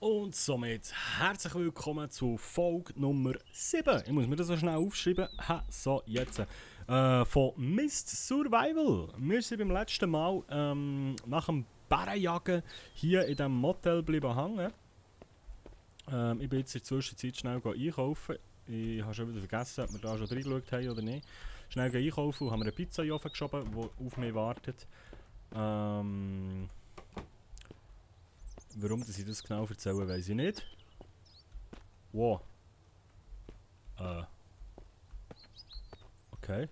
Und somit herzlich willkommen zu Folge Nummer 7. Ich muss mir das so schnell aufschreiben. Ha, so, jetzt. Von Mist Survival. Wir sind beim letzten Mal nach dem Bärenjagen hier in diesem Motel bleiben hängen. Ich bin jetzt in der Zwischenzeit schnell einkaufen. Ich habe schon wieder vergessen, ob wir da schon reingeschaut haben oder nicht. Schnell einkaufen und haben wir eine Pizza in den Ofen geschoben, die auf mich wartet. Warum dass ich das genau erzähle, weiß ich nicht. Wow. Okay.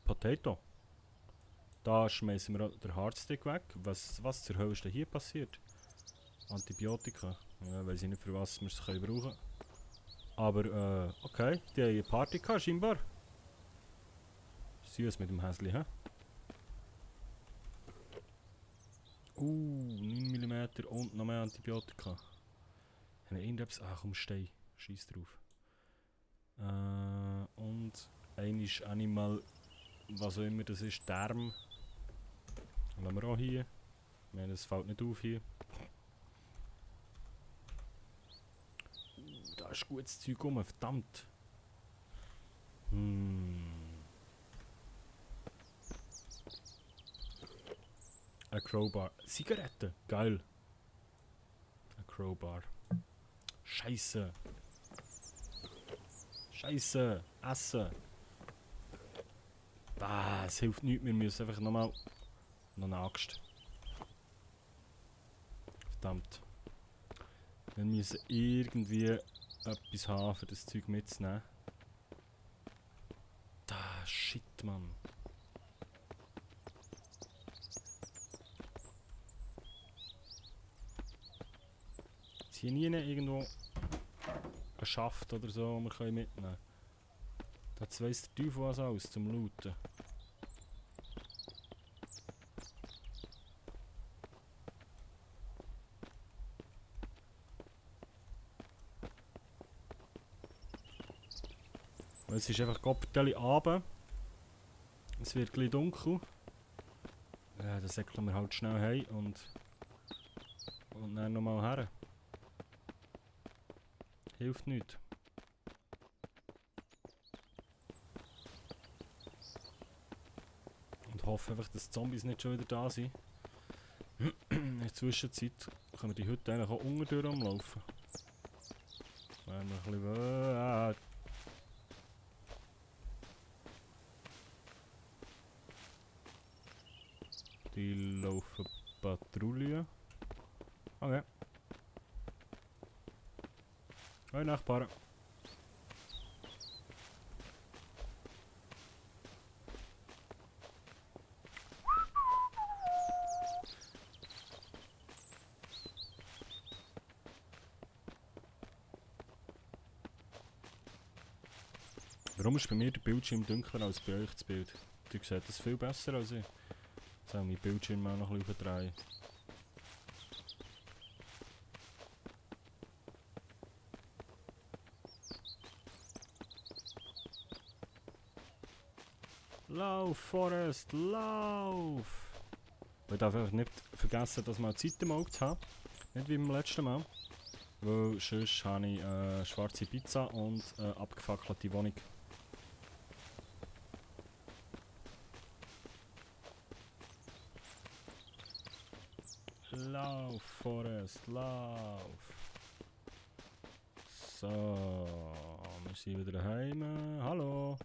Potato. Da schmeißen wir den Hardstick weg. Was zur Hölle ist denn hier passiert? Antibiotika. Ja, weiß ich nicht, für was wir es brauchen können. Aber, okay. Die haben eine Party gehabt, scheinbar. Süß mit dem Häsli, hä? 9 mm und noch mehr Antibiotika. Haben wir irgendetwas? Ach komm, Stein. Scheiß drauf. Und einiges Animal, was auch immer das ist, Darm. Lassen wir auch hier. Ich meine, das fällt nicht auf hier. Da ist gutes Zeug rum, verdammt. Ein Crowbar. Zigaretten, geil. Ein Crowbar. Scheiße. Scheiße. Essen. Es hilft nichts, wir müssen einfach nochmal... Noch eine Axt. Verdammt. Wir müssen irgendwie etwas haben, um das Zeug mitzunehmen. Shit, Mann. Ist hier nie irgendwo ein Schaft oder so, den wir mitnehmen können? Das weiss der Teufel was aus zum Looten. Es ist einfach Kopfteile Abend. Es wird gleich dunkel. Ja, das säckeln wir halt schnell heim und dann nochmal her. Hilft nichts. Und hoffe einfach, dass die Zombies nicht schon wieder da sind. In der Zwischenzeit können wir die heute eigentlich auch unten durch rumlaufen. Wäre noch ein bisschen... Die laufen Patrouille. Okay. Hoi Nachbarn. Warum ist bei mir der Bildschirm dunkler als bei euch das Bild? Du seht das viel besser als ich. Jetzt soll mein Bildschirm mal noch ein bisschen drehen. Lauf, Forrest, lauf! Ich darf einfach nicht vergessen, dass man Zeit im Auge zu haben. Nicht wie beim letzten Mal. Weil sonst habe ich schwarze Pizza und abgefackelte Wohnung. Lauf, Forrest, lauf! So, wir sind wieder daheim. Hallo!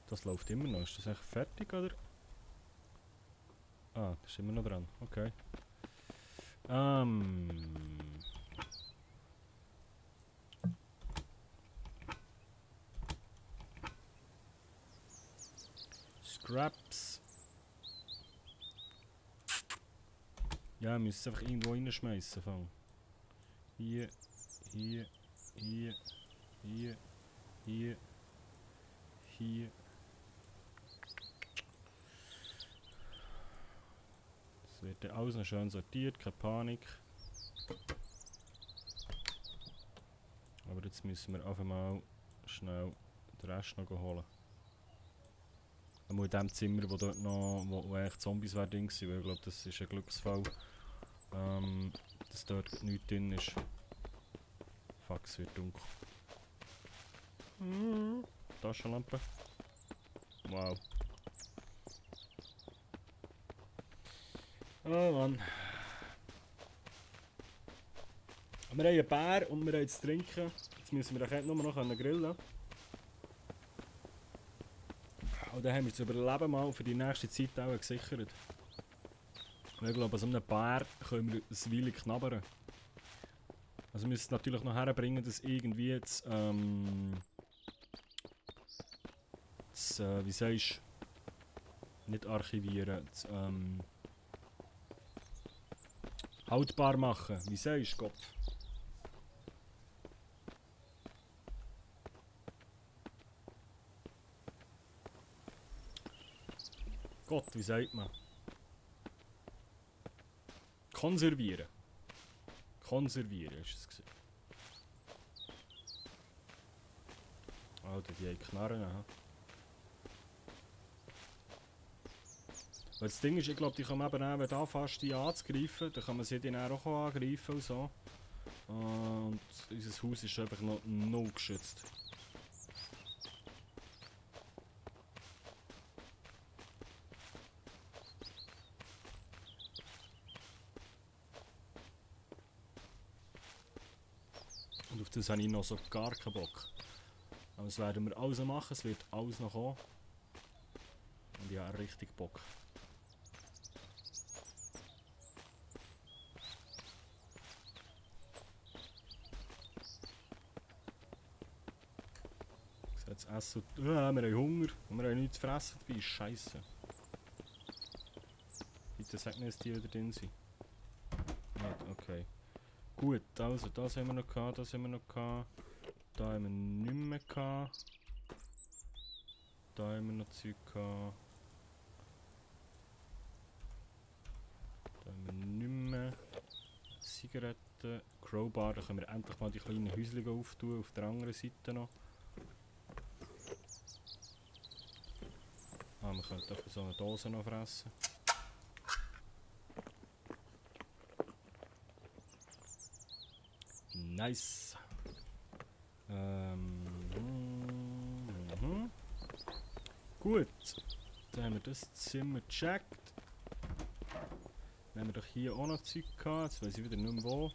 Das läuft immer noch. Ist das echt fertig, oder? Ah, das ist immer noch dran. Okay. Scraps. Ja, wir müssen es einfach irgendwo reinschmeißen. Hier, hier, hier, hier, hier, hier. Es wird dann alles noch schön sortiert, keine Panik. Aber jetzt müssen wir einfach mal schnell den Rest noch holen. Einmal in dem Zimmer, wo dort noch wo eigentlich Zombies wären drin gewesen, weil ich glaube, das ist ein Glücksfall, dass dort nichts drin ist. Fuck, es wird dunkel. Taschenlampe. Wow. Oh Mann. Wir haben einen Bär und wir haben zu trinken. Jetzt müssen wir den nur noch grillen. Und dann haben wir das Überleben mal für die nächste Zeit auch gesichert. Und ich glaube, an so einem Bär können wir ein Weile knabbern. Also wir müssen es natürlich noch herbringen, dass irgendwie jetzt, wie sagst du, nicht archivieren, das, haltbar machen. Wie sagst du, Kopf? Gott, wie sagt man? Konservieren. Konservieren ist es gewesen. Alter, die haben Knarren. Aha. Weil das Ding ist, ich glaube, die kann man eben auch, wenn du anfängst, die anzugreifen, dann kann man sie dann auch angreifen und so. Und unser Haus ist einfach noch null geschützt. Und auf das habe ich noch so gar keinen Bock. Aber das werden wir alles machen, es wird alles noch kommen. Und ich habe richtig Bock. Jetzt essen. Wir haben Hunger und wir haben nichts zu fressen dabei. Ist scheisse. Bitte sag mir, dass die wieder drin sind. Nicht, okay. Gut, also das haben wir noch gehabt, das haben wir noch gehabt. Da haben wir nicht mehr gehabt. Da haben wir noch Zeug gehabt. Da haben wir nicht mehr. Zigaretten, Crowbar, da können wir endlich mal die kleinen Häuschen auftun, auf der anderen Seite noch. Ah, wir können einfach so eine Dose noch fressen. Nice. Gut. Dann haben wir das Zimmer gecheckt. Dann haben wir doch hier auch noch Zeug gehabt. Jetzt weiss ich wieder nicht mehr wo.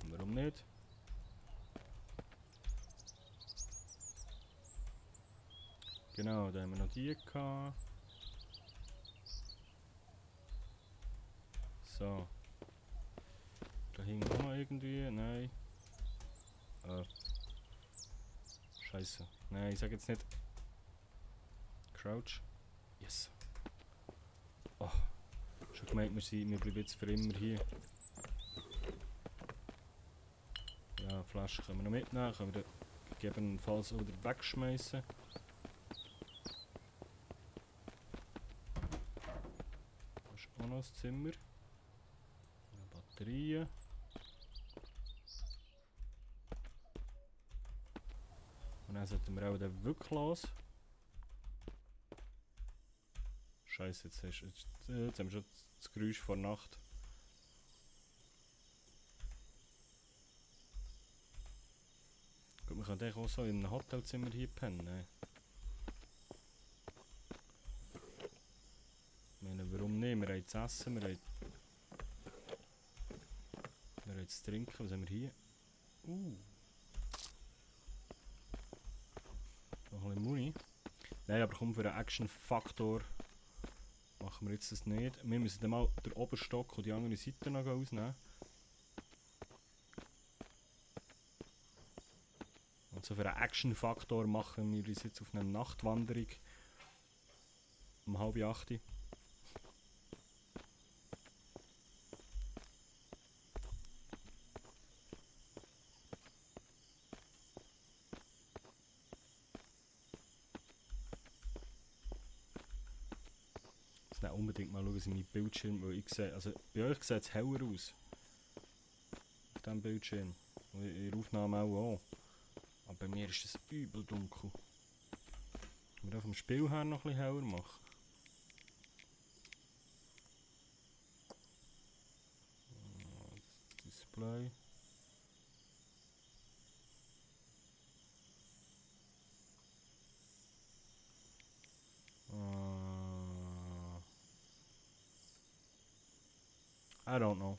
Warum nicht? Genau, da haben wir noch die gehabt. So. Da hing auch noch irgendwie. Nein. Scheiße. Nein, ich sag jetzt nicht. Crouch. Yes. Oh. Schon gemeint, wir bleiben jetzt für immer hier. Ja, Flaschen können wir noch mitnehmen. Können wir gegebenenfalls auch wieder wegschmeißen. Da ist auch noch das Zimmer. Batterien. Und dann sollten wir auch den wirklich los. Scheiße, jetzt haben wir schon das Geräusch vor Nacht. Gut, wir können auch so in einem Hotelzimmer hier pennen. Ne? Ich meine, warum nicht? Wir haben zu essen, wir haben zu trinken. Was haben wir hier? Noch ein bisschen Muni. Nein, aber komm, für einen Action-Faktor machen wir jetzt das nicht. Wir müssen dann mal den Oberstock und die andere Seite noch ausnehmen. Und so für einen Action-Faktor machen wir uns jetzt auf eine Nachtwanderung um 7:30. Jetzt unbedingt mal schauen, in meinen Bildschirm, weil ich sehe, also bei euch sieht es heller aus. Auf diesem Bildschirm. Und in der Aufnahme auch. Aber bei mir ist das übel dunkel. Wir auf dem Spiel her noch ein bisschen heller machen. Display. I don't know.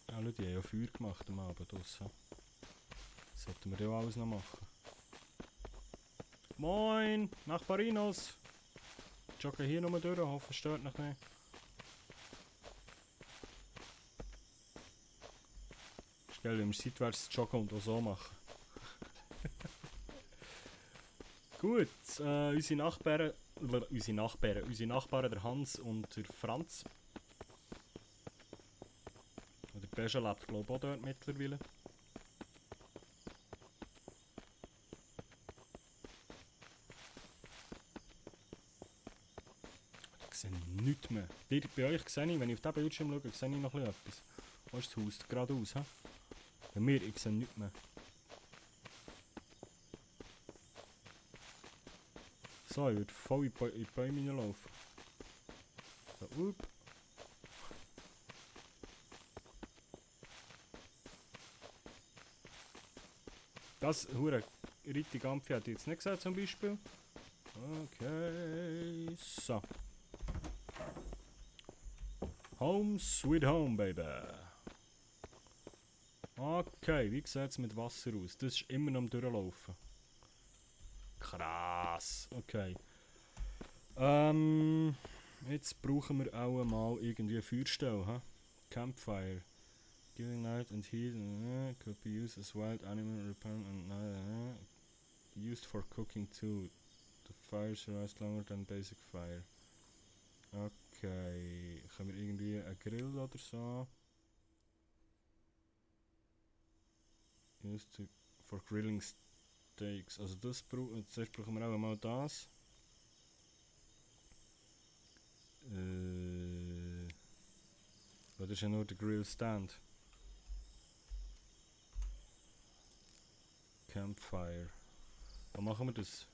Alle die haben ja Feuer gemacht am Abend draussen. Das sollten wir ja alles noch machen. Moin, Nachbarinos! Joggen hier nochmal durch, hoffe es stört noch nicht. Stell dir seitwärts joggen und auch so machen. Gut, unsere Nachbarn, der Hans und der Franz. Und der Beja lebt, glaube ich, auch dort mittlerweile. Ich sehe nichts mehr. Bei euch sehe ich, wenn ich auf diesen Bildschirm schaue, sehe ich noch etwas. Wo ist das Haus? Geradeaus, hä? Bei mir, ich sehe nichts mehr. So, ich würde voll in die Bäume hineinlaufen. So, up. Das hure richtig Ampfi hätte ich jetzt nicht gesehen, zum Beispiel. Okay, so. Home sweet home, baby. Okay, wie sieht es mit Wasser aus? Das ist immer noch am Durchlaufen. Krass, okay. Jetzt brauchen wir auch mal irgendwie eine Feuerstelle, ha? Campfire. Giving night and heat could be used as wild animal repellent and used for cooking too. The fire survives longer than basic fire. Okay, haben wir irgendwie einen Grill oder so? Used to, for grilling steaks. Also das zuerst brauchen wir auch mal das. Das ist ja nur der Grillstand. Campfire. Wo machen wir das?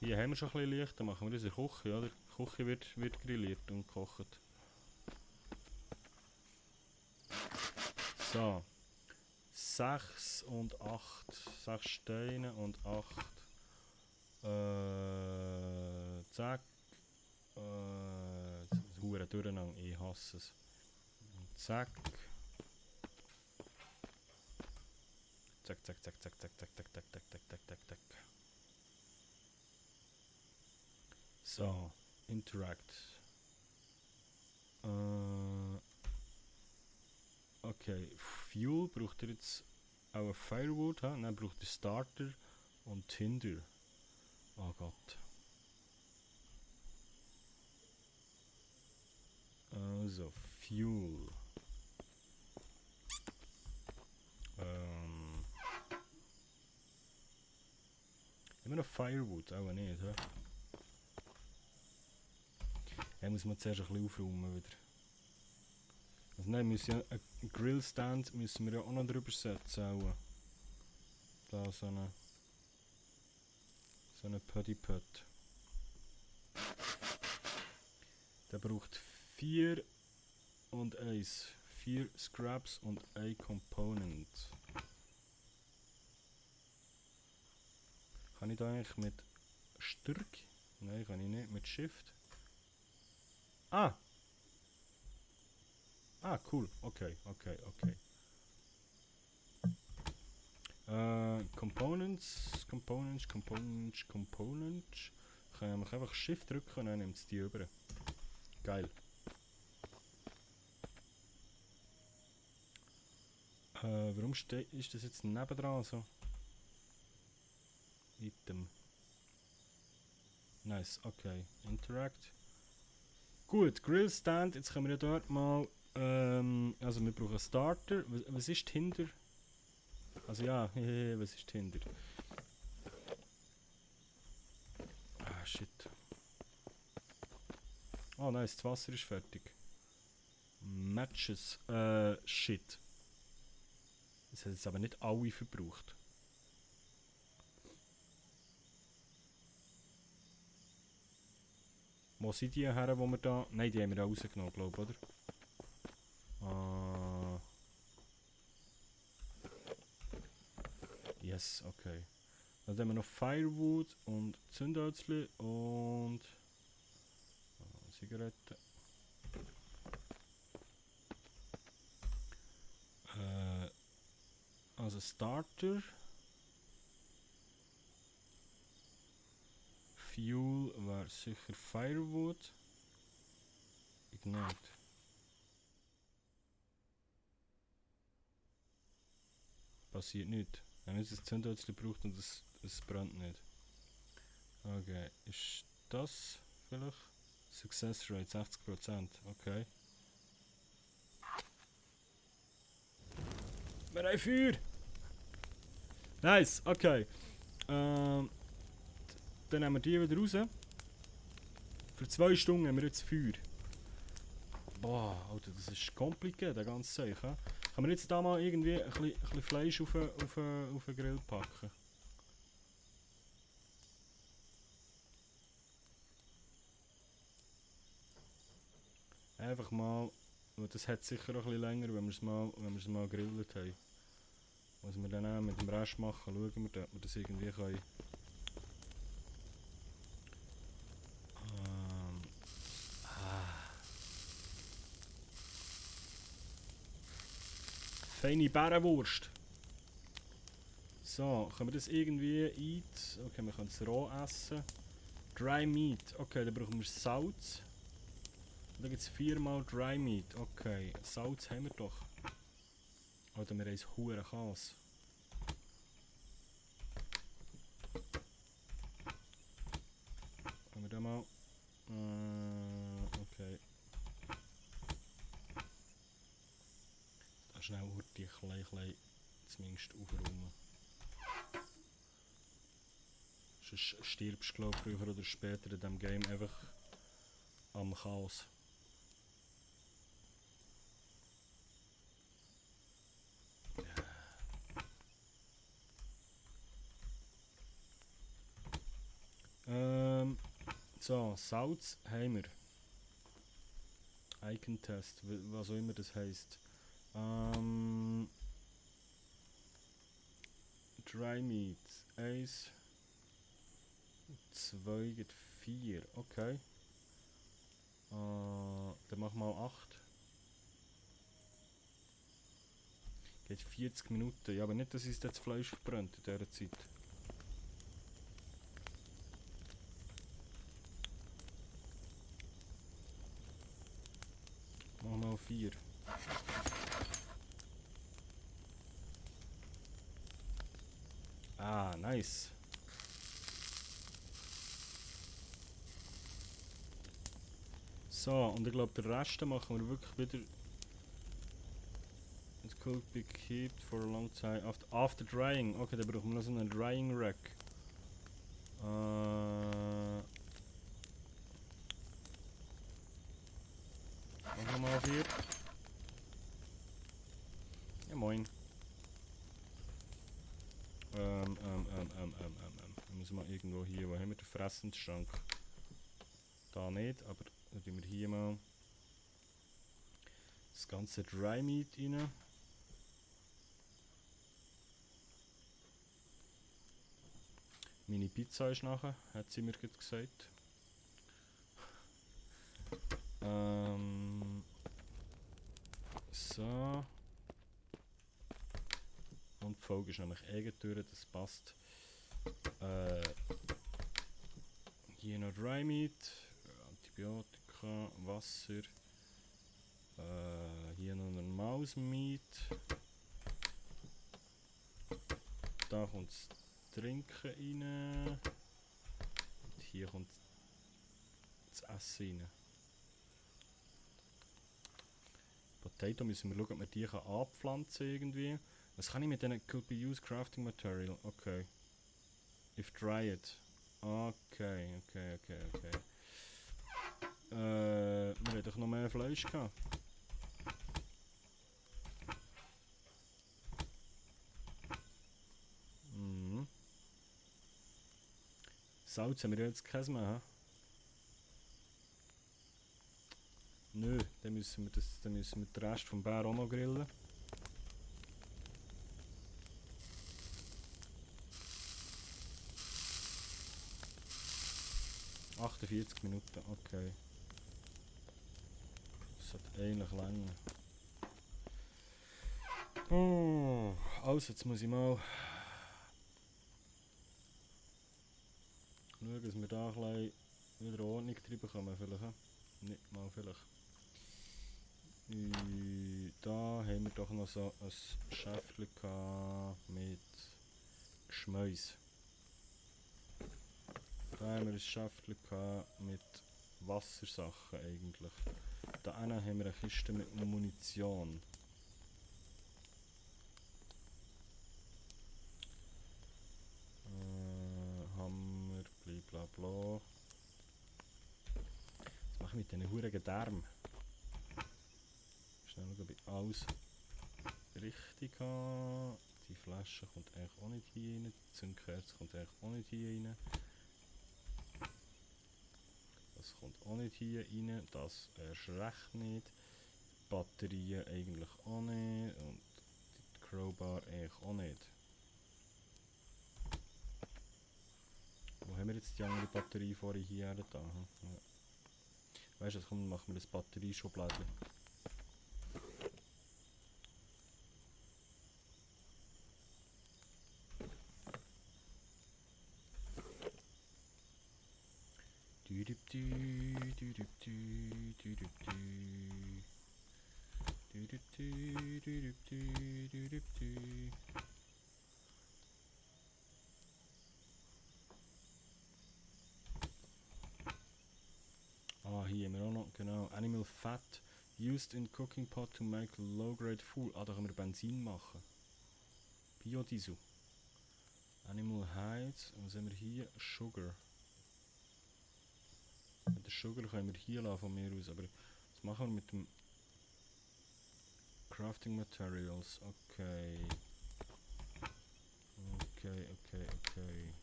Hier haben wir schon ein bisschen Licht, dann machen wir das in der Küche, oder? Die Küche wird grilliert und gekocht. So. 6 und 8. 6 Steine und 8. Zack. Das ist hure durcheinander, ich hasse es. Zack. Zack, zack, zack, zack, zack, zack, zack, zack, zack, zack, zack, zack, zack. So, interact. Okay, Fuel braucht ihr jetzt auch ein Firewood, ha? Dann braucht ihr Starter und Tinder. Oh Gott. Also, Fuel. Immer noch Firewood, auch nicht, hä? Ja, muss man zuerst ein bisschen aufräumen wieder. Also nein, müssen ja einen Grillstand müssen wir ja auch noch drüber setzen. Auch. Da so eine Putty Put. Der braucht 4 und 1. 4 Scraps und 1 Component. Kann ich da eigentlich mit Stärk? Nein, kann ich nicht. Mit Shift. Ah! Ah, cool. Okay, okay, okay. Components. Kann ich einfach Shift drücken und dann nimmt es die über. Geil. Warum ist das jetzt nebendran so? Item. Nice, okay. Interact. Gut, Grillstand. Jetzt können wir ja dort mal. Also wir brauchen einen Starter. Was ist hinter? Also ja, was ist hinter? Ah, shit. Oh nice, das Wasser ist fertig. Matches. Shit. Das hat jetzt aber nicht alle verbraucht. Wo sind die her, wo wir da... Nein, die haben wir rausgenommen, glaube ich, oder? Yes, okay. Dann haben wir noch Firewood und Zündhölzli und... Zigaretten. Also Starter. Fuel war sicher Firewood. Ignite. Passiert nichts. Wenn man das Zündhölzchen braucht und es brennt nicht. Okay, ist das vielleicht? Success Rate 60%, okay. Wir haben Feuer! Nice, okay. Dann nehmen wir die wieder raus. Für 2 Stunden haben wir jetzt Feuer. Boah, Alter, das ist kompliziert, der ganze Zeug. He? Kann man jetzt da mal irgendwie ein bisschen Fleisch auf den Grill packen? Einfach mal, weil das hat sicher auch ein bisschen länger, wenn wir es mal gegrillt haben. Was wir dann auch mit dem Rest machen, schauen wir, ob wir das irgendwie können. Feine Bärenwurst. So, können wir das irgendwie eat? Okay, wir können es roh essen. Dry Meat, okay, dann brauchen wir Salz. Und dann gibt es 4-mal Dry Meat, okay. Salz haben wir doch. Oder wir haben ein hohen Chaos. Können wir da mal... okay. Da schnell die klein zumindest aufräumen. Sonst stirbst du, glaube ich, früher oder später in diesem Game einfach am Chaos. So, Salz haben wir. Icon Test, was auch immer das heisst. Dry Meat 1, 2 geht 4, okay. Dann mach mal 8. Geht 40 Minuten, ja, aber nicht, dass es das Fleisch verbrennt in dieser Zeit. Mach mal 4. Ah, nice. So, und ich glaube, den Rest machen wir wirklich wieder. It could be kept for a long time after drying. Okay, dann brauchen wir noch so einen Drying Rack. Machen wir mal 4. Ja, moin. Wir müssen mal irgendwo hier, wo haben wir den Fressensschrank? Da nicht, aber dann tun wir hier mal das ganze Dry Meat rein. Meine Pizza ist nachher, hat sie mir gerade gesagt. So. Und die Folge ist nämlich durch, das passt. Hier noch Dry Meat, Antibiotika, Wasser. Hier noch ein Mausmeat. Da kommt das Trinken rein. Und hier kommt das Essen rein. Potato müssen wir schauen, ob wir die anpflanzen kann irgendwie. Was kann ich mit denen? Could be used crafting material. Okay. If dried. Okay. Wir haben doch noch mehr Fleisch gehabt. Salz haben wir jetzt keins mehr, hä? Nö, dann müssen wir den Rest vom Bär auch noch grillen. ...48 Minuten, okay. Das sollte eigentlich länger. Oh, also jetzt muss ich mal... ...schauen, dass wir da ein bisschen wieder Ordnung drin bekommen, vielleicht. Nicht mal vielleicht. Da haben wir doch noch so ein Schäftchen mit Geschmäus. Da haben wir ein Schäftchen mit Wassersachen eigentlich. Da hinten haben wir eine Kiste mit Munition. Hammer, blablabla. Was mache ich mit diesen hurigen Därmen? Schnell schauen, ob ich alles richtig habe. Die Flasche kommt eigentlich auch nicht hier rein. Die Zündkerze kommt eigentlich auch nicht hier rein. Das kommt auch nicht hier rein. Das erst recht nicht. Die Batterien eigentlich auch nicht. Und die Crowbar eigentlich auch nicht. Wo haben wir jetzt die andere Batterie vorhin hier da? Ja. Weißt du, jetzt machen wir das Batterieschubladchen. Ah, hier haben wir auch noch, genau. Animal Fat used in cooking pot to make low-grade food. Ah, da können wir Benzin machen. Biodiesel. Animal Hides. Und was haben wir hier? Sugar. Den Sugar können wir hier lassen von mir aus, aber was machen wir mit dem Crafting Materials? Okay. Okay.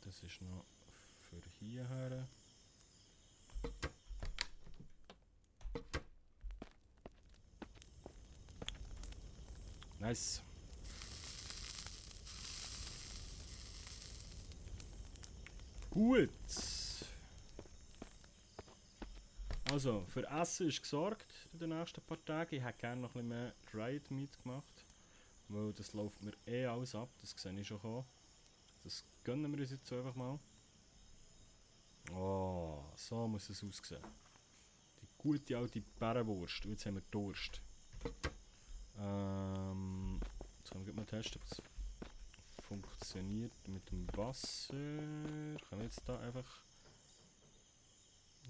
Das ist noch für hierher. Nice. Gut. Also, für Essen ist gesorgt in den nächsten paar Tagen. Ich hätte gerne noch ein bisschen mehr Dried Meat gemacht. Weil das läuft mir eh alles ab, das sehe ich schon kommen. Das gönnen wir uns jetzt einfach mal. Oh, so muss es aussehen. Die gute alte Bärenwurst. Und jetzt haben wir Durst. Jetzt können wir mal testen, ob es funktioniert mit dem Wasser. Können wir jetzt da einfach...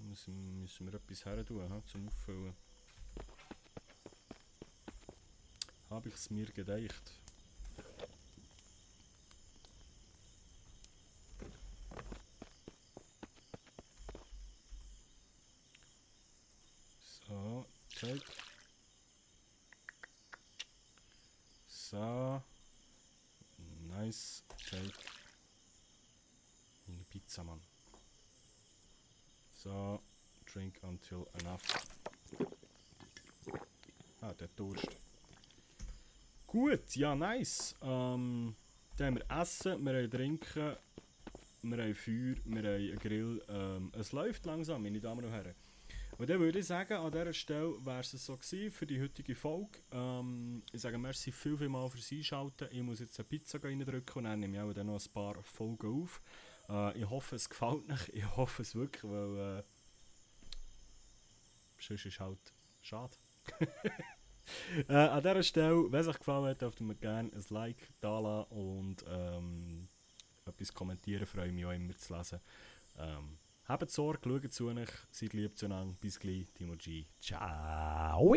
Müssen wir etwas her tun, zum Auffüllen. Habe ich es mir gedacht. So, check. So. Nice, check. Eine Pizza, Mann. So, drink until enough. Ah, der Durst. Gut, ja, nice. Dann haben wir Essen, wir haben Trinken, wir haben Feuer, wir haben einen Grill. Es läuft langsam, meine Damen und Herren. Und dann würde ich sagen, an dieser Stelle wäre es so gewesen für die heutige Folge. Ich sage merci vielmals fürs Einschalten. Ich muss jetzt eine Pizza reindrücken und dann nehme ich auch dann noch ein paar Folgen auf. Ich hoffe, es gefällt euch. Ich hoffe es wirklich, weil sonst ist es halt schade. An dieser Stelle, wenn es euch gefallen hat, dürft ihr mir gerne ein Like da lassen und etwas kommentieren. Freue mich auch immer zu lesen. Habt Sorge, schaut zu euch, seid lieb zueinander. Bis gleich, Timo G. Ciao!